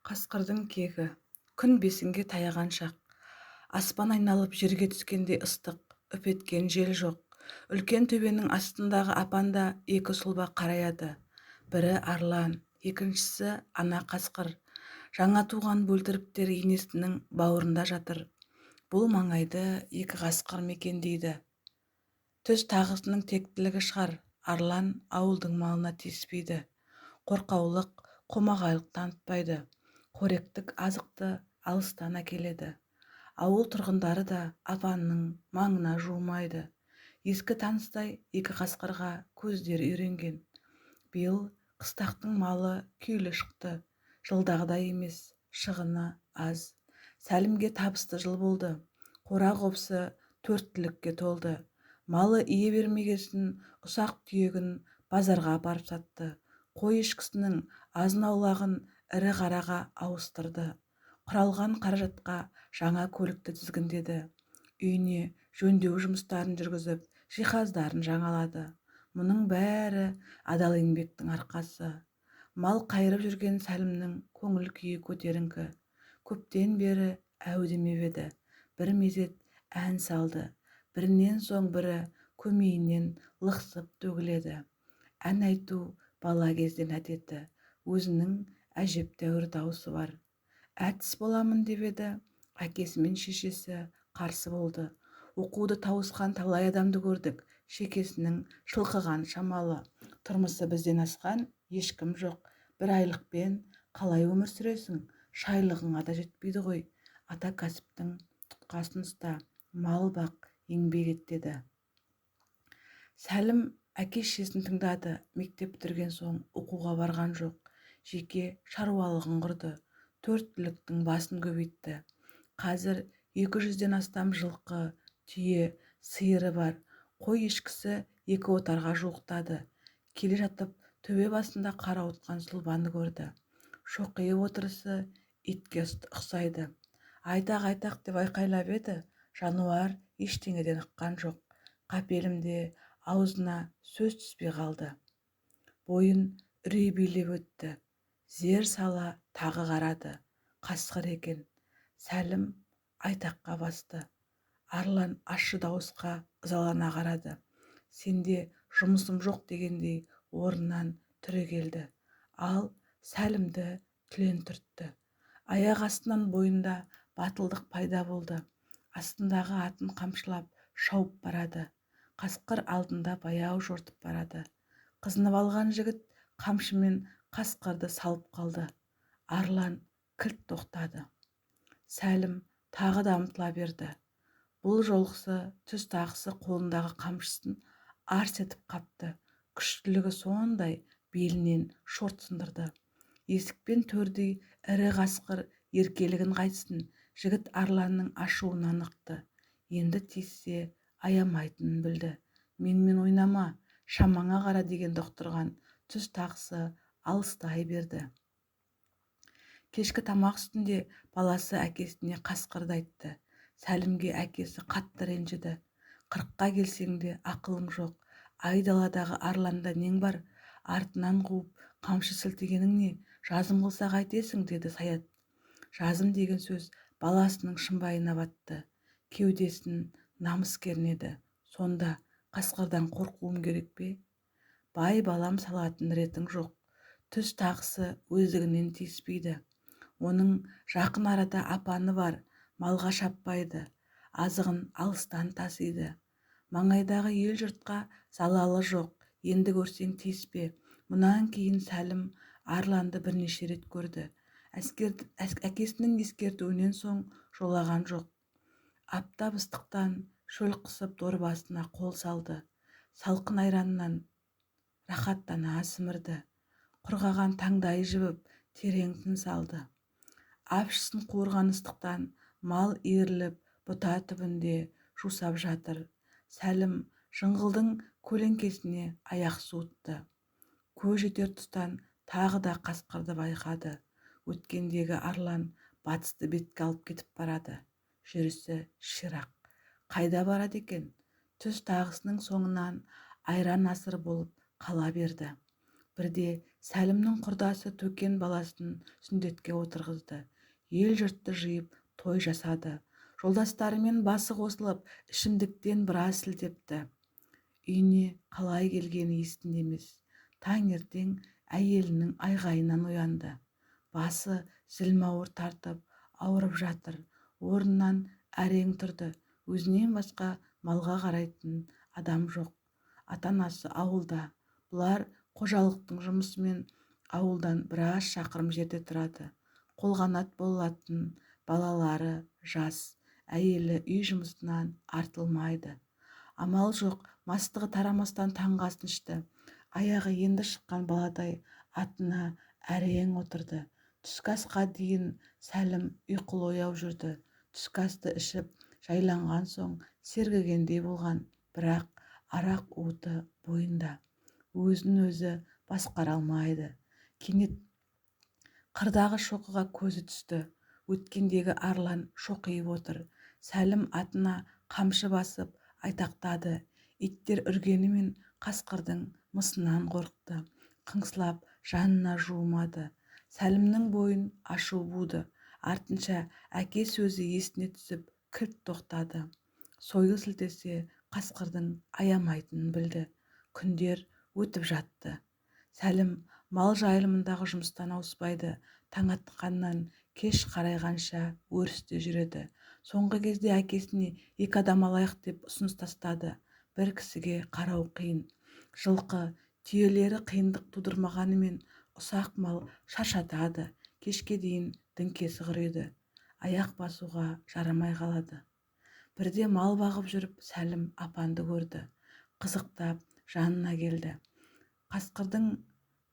Қасқырдың кегі. Күн бесінге таяған шақ. Аспан айналып жерге түскендей ыстық, үп еткен жел жоқ. Үлкен төбенің астындағы апанда екі сұлба қараяды. Бірі арлан, екіншісі ана қасқыр. Жаңа туған бөлтіріктер енесінің бауырында жатыр. Бұл маңайды екі қасқыр мекендейді. Түз тағысының тектілігі шығар, арлан ауылдың малына тиіспейді. Қорқаулық, қомағайлық танытпайды. Қоректік азықты алыстан әкеледі. Ауыл тұрғындары да апанның маңына жуымайды. Ескі таныстай екі қасқырға көздері үйренген. Биыл қыстақтың малы күйлі шықты. Жылдағыдай емес, шығыны аз. Сәлімге табысты жыл болды. Қора-қопсы төрт түлікке толды. Малы ие бермегесін ұсақ-түйегін базарға апарып сатты. Қой-ешкісінің азын-аулағын ірі қараға ауыстырды. Құралған қаражатқа жаңа көлікті тізгіндеді. Үйіне жөндеу жұмыстарын жүргізіп, жиһаздарын жаңалады. Мұның бәрі адал еңбектің арқасы. Мал қайырып жүрген Сәлімнің көңіл күйі көтеріңкі. Көптен бері әу демеп еді. Бір мезет ән салды. Бірінен соң бірі көмейінен лықсып төгіледі. Ән айту бала кезден әдеті. Өзінің әжептәуір даусы бар. Әртіс боламын деп еді, әкесі мен шешесі қарсы болды. Оқуды тауысқан талай адамды көрдік, шекесінің шылқыған шамалы. Тұрмысы бізден асқан ешкім жоқ. Бір айлықпен қалай өмір сүресің? Шайлығыңа да жетпейді ғой. Ата кәсіптің тұтқасын ұста, мал бақ, еңбек ет деді. Сәлім әке шешесін тыңдады. Мектеп бітірген соң оқуға барған жоқ. Жеке шаруалығын құрды. Төрт түліктің басын көбейтті. Қазір 200-ден астам жылқы, түйе, сиыры бар. Қой ешкісі екі отарға жуықтады. Келе жатып төбе басында қарауытқан сұлбаны көрді. Шоқиып отырысы итке ұқсайды. Айтақ, айтақ деп айқайлап еді, жануар ештеңеден ыққан жоқ. Қапелімде аузына сөз түспей қалды. Бойын үрей билеп өтті. Зер сала тағы қарады. Қасқыр екен. Сәлім айтаққа басты. Арлан ащы дауысқа ызалана қарады. Сенде жұмысым жоқ дегендей орнынан түрегелді. Ал Сәлімді түлен түртті. Аяқ астынан бойында батылдық пайда болды. Астындағы атын қамшылап шауып барады. Қасқыр алдында баяу жортып барады. Қызынып алған жігіт қамшымен қасқырды салып қалды. Арлан кілт тоқтады. Сәлім тағы да ұмтыла берді. Бұл жолғысы түз тағысы қолындағы қамшысын арс етіп қапты. Күштілігі сондай белінен шорт сындырды. Есік пен төрдей ірі қасқыр еркелігін қайтсын, жігіт арланның ашуынан ықты. Енді тиіссе аямайтынын білді. Менімен ойнама, шамаңа қара дегенді ұқтырған түз тағысы алыстай берді. Кешкі тамақ үстінде баласы әкесіне қасқырды айтты. Сәлімге әкесі қатты ренжіді. 40-қа келсең де ақылың жоқ. Айдаладағы арланда нең бар? Артынан қуып қамшы сілтегенің не? Жазым қылса қайтесің, деді Саят. Жазым деген сөз баласының шымбайына батты. Кеудесін намыс кернеді. Сонда қасқырдан қорқуым керек пе? Бай балам салатын ретің жоқ. Түз тағысы өздігінен тиіспейді. Оның жақын арада апаны бар, малға шаппайды, азығын алыстан тасиды. Маңайдағы ел жұртқа залалы жоқ, енді көрсең тиіспе. Мұнан кейін Сәлім арланды бірнеше рет көрді. Әкесінің ескертуінен соң жолаған жоқ. Аптап ыстықтан шөл қысып дорбасына қол салды. Салқын айраннан рахаттана сімірді. Құрғаған таңдайы жібіп, терең тыныс алды. Апшысын қуырған ыстықтан мал иіріліп, бұта түбінде жусап жатыр. Сәлім жыңғылдың көлеңкесіне аяқ суытты. Көз жетер тұстан тағы да қасқырды байқады. Өткендегі арлан батысты бетке алып кетіп барады. Жүрісі ширақ. Қайда барады екен? Түз тағысының соңынан айран асыр болып қала берді. Бірде Сәлімнің құрдасы Төкен баласын сүндетке отырғызды. Ел-жұртты жиып той жасады. Жолдастарымен басы қосылып, ішімдіктен біраз сілтепті. Үйіне қалай келгені есінде емес. Таңертең әйелінің айғайынан оянды. Басы зілмауыр тартып, ауырып жатыр. Орнынан әрең тұрды. Өзінен басқа малға қарайтын адам жоқ. Ата-анасы ауылда. Бұлар қожалықтың жұмысымен ауылдан біраз шақырым жерде тұрады. Қолғанат болатын балалары жас. Әйелі үй жұмысынан артылмайды. Амал жоқ, мастығы тарамастан таңғы асын ішті. Аяғы енді шыққан баладай атына әрең отырды. Түскі асқа дейін Сәлім ұйқылы-ояу жүрді. Түскі асты ішіп, жайланған соң сергігендей болған, бірақ арақ уыты бойында. Өзін өзі басқара алмайды. Кенет қырдағы шоқыға көзі түсті. Өткендегі арлан шоқиып отыр. Сәлім атына қамшы басып айтақтады. Иттер үргенімен қасқырдың мысынан қорықты. Қыңсылап жанына жуымады. Сәлімнің бойын ашу буды. Артынша әке сөзі есіне түсіп, кілт тоқтады. Сойыл сілтесе қасқырдың аямайтынын білді. Күндер өтіп жатты. Сәлім мал жайылымындағы жұмыстан ауыспайды. Таң атқаннан кеш қарайғанша өрісте жүреді. Соңғы кезде әкесіне екі адам алайық деп ұсыныс тастады. Бір кісіге қарау қиын. Жылқы, түйелері қиындық тудырмағанымен ұсақ мал шаршатады. Кешке дейін діңкесі құриды. Аяқ басуға жарамай қалады. Бірде мал бағып жүріп Сәлім апанды көрді. Қызықтап жанына келді. Қасқырдың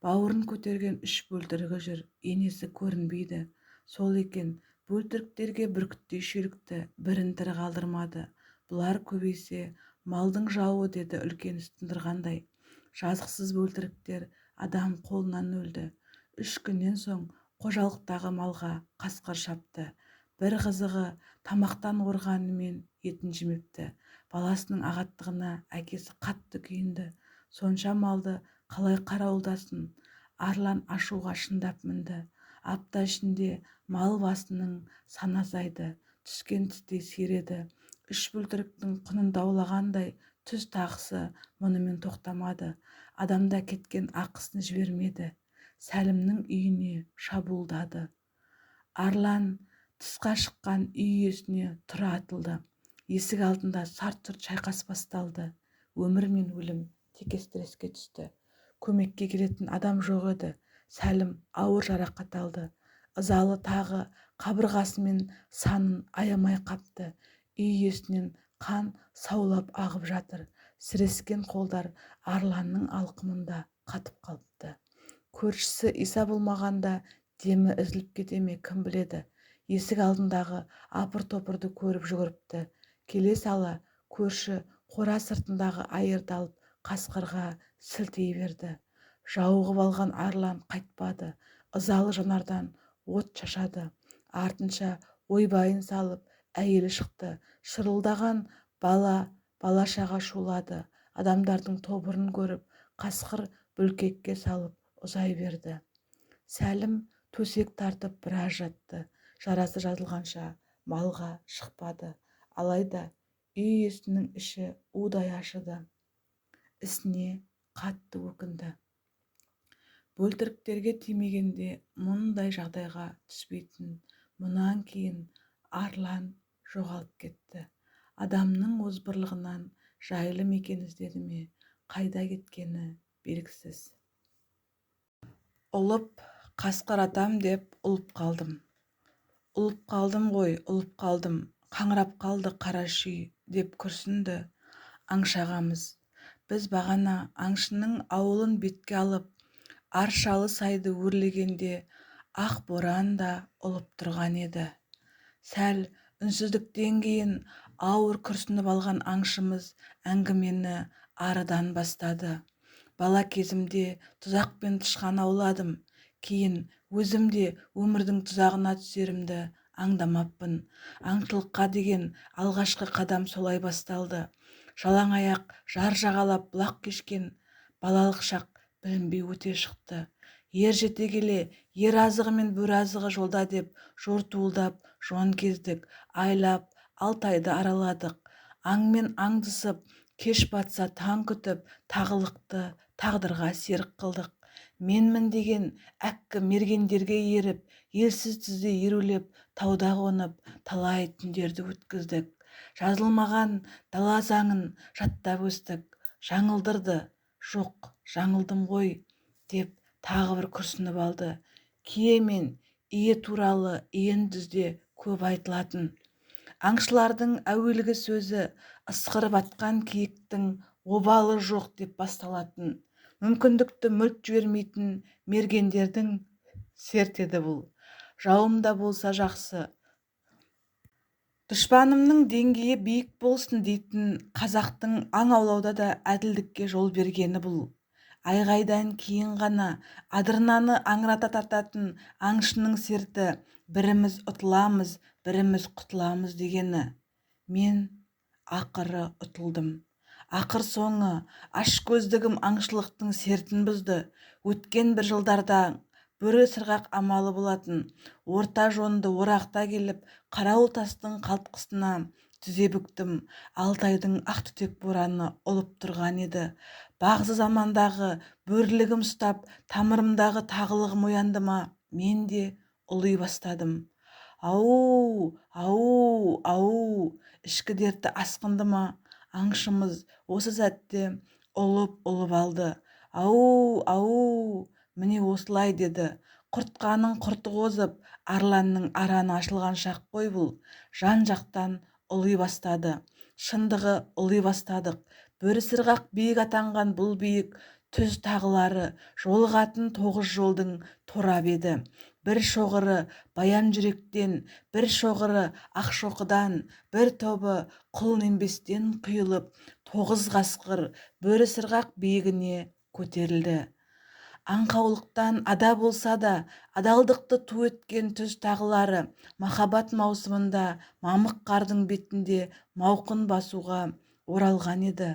бауырын көтерген үш бөлтірігі жүр, енесі көрінбейді. Сол екен, бөлтіріктерге бүркіттей шүйлікті, бірін тірі қалдырмады. Бұлар көбейсе, малдың жауы деді үлкен іс тындырғандай. Жазықсыз бөлтіріктер адам қолынан өлді. 3 күннен соң қожалықтағы малға қасқыр шапты. Бір қызығы тамақтан орғанымен етін жемепті. Баласының ағаттығына әкесі қатты күйінді. Сонша малды қалай қарауылдасын? Арлан ашуға шындап мінді. Апта ішінде мал басының саны азайды. Түскен тістей сиреді. 3 бөлтіріктің құнын даулағандай түз тағысы мұнымен тоқтамады. Адамда кеткен ақысын жібермеді. Сәлімнің үйіне шабуылдады. Арлан тысқа шыққан үй иесіне тұра атылды. Есік алдында сарт-сұрт шайқас басталды. Өмір мен өлім текетіреске түсті. Көмекке келетін адам жоқ еді. Сәлім ауыр жарақат алды. Ызалы тағы қабырғасымен санын аямай қапты. Үй иесінен қан саулап ағып жатыр. Сірескен қолдар арланның алқымында қатып қалыпты. Көршісі Иса болмағанда демі үзіліп кете ме кім біледі. Есік алдындағы апыр-топырды көріп жүгіріпті. Келе сала көрші қора сыртындағы айырды алып қасқырға сілтей берді. Жауығып алған арлан қайтпады. Ызалы жанардан от шашады. Артынша ойбайын салып әйелі шықты. Шырылдаған бала-шаға шулады. Адамдардың тобырын көріп, қасқыр бүлкекке салып ұзай берді. Сәлім төсек тартып біраз жатты. Жарасы жазылғанша малға шықпады. Алайда үй иесінің іші удай ашыды. Ісіне қатты өкінді. Бөлтіріктерге тимегенде мұндай жағдайға түспейтін. Мұнан кейін арлан жоғалып кетті. Адамның озбырлығынан жайлы мекен іздеді ме, қайда кеткені белгісіз. Ұлып қасқыр атам деп ұлып қалдым. Ұлып қалдым ғой, ұлып қалдым. Қаңырап қалды қара шүй деп күрсінді аңшы ағамыз. Біз бағана аңшының ауылын бетке алып, аршалы сайды өрлегенде ақ боран да ұлып тұрған еді. Сәл үнсіздіктен кейін ауыр күрсініп алған аңшымыз әңгімені арыдан бастады. Бала кезімде тұзақпен тышқан ауладым. Кейін өзім де өмірдің тұзағына түсерімді аңдамаппын. Аңшылыққа деген алғашқы қадам солай басталды. Жалаң аяқ жар жағалап бұлақ кешкен балалық шақ білінбей өте шықты. Ер жете келе ер азығы мен бөрі азығы жолда деп жортуылдап жон кездік, айлап Алтайды араладық. Аңмен аңдысып, кеш батса таң күтіп, тағылықты тағдырға серік қылдық. Менмін деген әккі мергендерге еріп, елсіз түзде ерулеп, тауда қонып, талай түндерді өткіздік. Жазылмаған дала заңын жаттап өстік. Жаңылдырды, жоқ, жаңылдым ғой, деп тағы бір күрсініп алды. Кие мен ие туралы иен түзде көп айтылатын. Аңшылардың әуелгі сөзі ысқырып атқан киіктің обалы жоқ деп басталатын. Мүмкіндікті мүлт жібермейтін мергендердің серті еді бұл. Жауым да болса жақсы. Дұшпанымның деңгейі биік болсын дейтін қазақтың аң аулауда да әділдікке жол бергені бұл. Айғайдан кейін ғана адырнаны аңырата тартатын аңшының серті біріміз ұтыламыз, біріміз құтыламыз дегені. Мен ақыры ұтылдым. Ақыр соңы ашкөздігім аңшылықтың сертін бұзды. Өткен бір жылдарда бөрі сырғақ амалы болатын. Орта жонды орақта келіп, қарауыл тастың қалтқысына тізе бүктім. Алтайдың ақ түтек бораны ұлып тұрған еді. Бағзы замандағы бөрілігім ұстап, тамырымдағы тағылығым оянды ма, мен де ұли бастадым. Ау, ау, ау, ішкі дерті асқынды ма, аңшымыз осы сәтте ұлып-ұлып алды. Ау, ау, міне осылай деді. Құртқаның құрты қозып, арланның араны ашылған шақ қой бұл. Жан-жақтан ұли бастады. Шындығы ұли бастадық. Бөрі сырғақ биік атанған бұл биік түз тағылары жолығатын тоғыз жолдың торабы еді. Бір шоғыры баян жүректен, бір шоғыры Ақшоқыдан, бір тобы Құлынембестен құйылып, тоғыз қасқыр бөрі сырғақ биігіне көтерілді. Аңқаулықтан ада болса да, адалдықты ту еткен түз тағылары махаббат маусымында мамық қардың бетінде мауқын басуға оралған еді.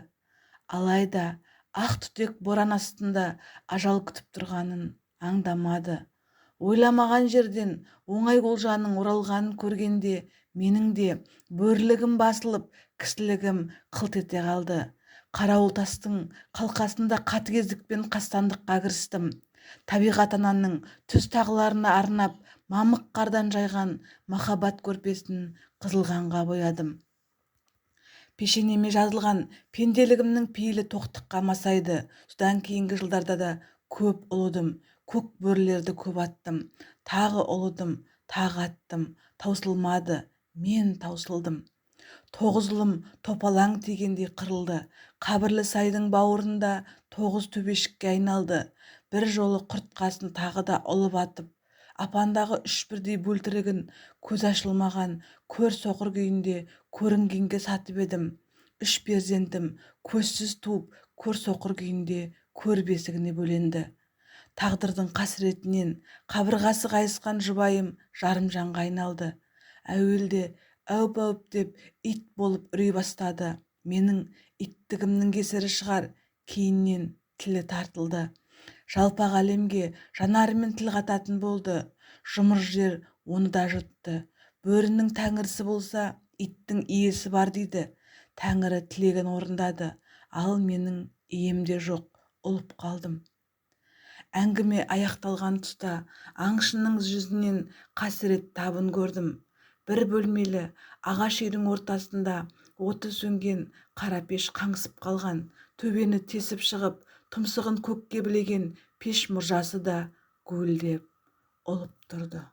Алайда ақ түтек боран астында ажал күтіп тұрғанын аңдамады. Ойламаған жерден оңай олжаның оралғанын көргенде менің де бөрілігім басылып, кісілігім қылт ете қалды. Қарауыл тастың қалқасында қатыгездікпен қастандыққа кірістім. Табиғат ананың түз тағыларына арнап, мамық қардан жайған махаббат көрпесін қызыл қанға боядым. Пешенеме жазылған пенделігімнің пейілі тоқтыққа масайды. Содан кейінгі жылдарда да көп ұлыдым, көк бөрілерді көп аттым. Тағы ұлыдым, тағы аттым. Таусылмады, мен таусылдым. Тоғыз ұлым топалаң тигендей қырылды. Қабірлі сайдың бауырында тоғыз төбешікке айналды. Бір жолы құртқасын тағы да ұлып атып, апандағы үш бірдей бөлтірігін көз ашылмаған көр соқыр күйінде көрінгенге сатып едім. Үш перзентім көзсіз туып, көр соқыр күйінде көр бесігіне бөленді. Тағдырдың қасіретінен қабырғасы қайысқан жұбайым жарым жанға айналды. Әуелде әуп-әуп деп ит болып үрей бастады. Менің иттігімнің кесірі шығар, кейіннен тілі тартылды. Жалпақ әлемге жанарымен тіл қататын болды. Жұмыр жер оны да жұтты. Бөрінің тәңірісі болса, иттің иесі бар дейді. Тәңірі тілегін орындады. Ал менің ием де жоқ, ұлып қалдым. Әңгіме аяқталған тұста аңшының жүзінен қасірет табын көрдім. Бір бөлмелі ағаш үйдің ортасында оты сөнген қара пеш қаңсып қалған, төбені тесіп шығып, тұмсығын көкке білеген пеш мұржасы да гуілдеп ұлып тұрды.